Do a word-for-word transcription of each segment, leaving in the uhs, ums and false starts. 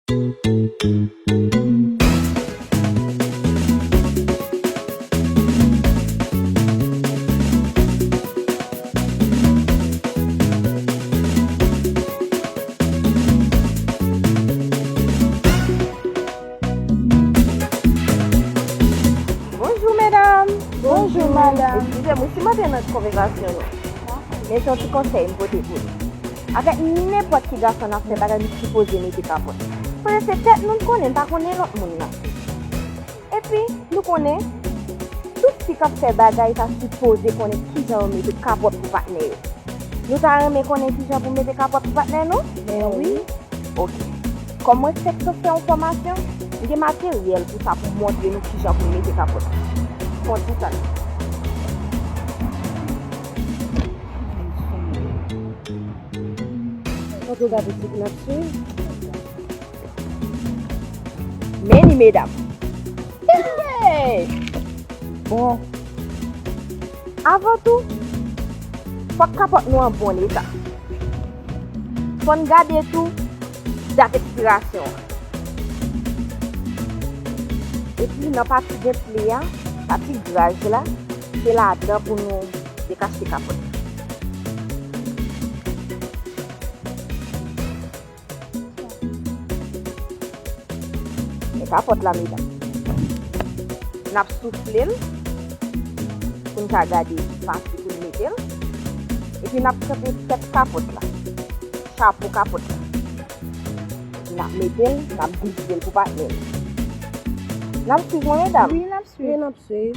Bonjou, medam. Bonjou, madam. Eskize m, wi, si m antre nan konvèsasyon nou. Men se yon ti konsèy m pote pou nou. Avèk nenpòt ki gason n ap fè bagay, nou sipoze mete kapòt. Paske se tèt nou n konnen, n pa konnen lòt moun nan. Epi, nou konnen, tout fi k ap fè bagay sa sipoze konnen kijan yo mete kapòt pou patnè yo. Nou ta renmen konnen kijan pou mete kapòt pou patnè nou? Men wi. Ok. Kòm mwen fèk sot fè yon fòmasyon, m gen materyèl pou sa pou montre nou kijan pou mete kapòt. Fon ti tan. Kote w gade ti n ap swiv? Men li, medam. Hey! Bon. Avan tou, fòk kapòt nou an bon eta. Fò n gade tou dat ekspirasyon an. Epi nan pati gen pli a, pati graj la, se ladan pou nou dekache kapòt la. Men kapòt la, medam. N ap soufle l pou n ka gade pati pou n mete l. Epi n ap kanpe tèt kapòt la, chapo kapòt la. Epi n ap mete l, n ap glise l pou patnè l. N ap swiv mwen, medam? Wi, n ap swiv. Wi, n ap swiv.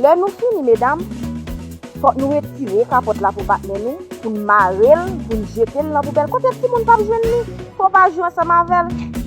Lè nou fini, medam, fòk nou retire kapòt la pou patnè nou, pou n mare l, pou n jete l nan poubèl. Kote timoun p ap jwenn li, pou yo pa jwe ansanm avè l.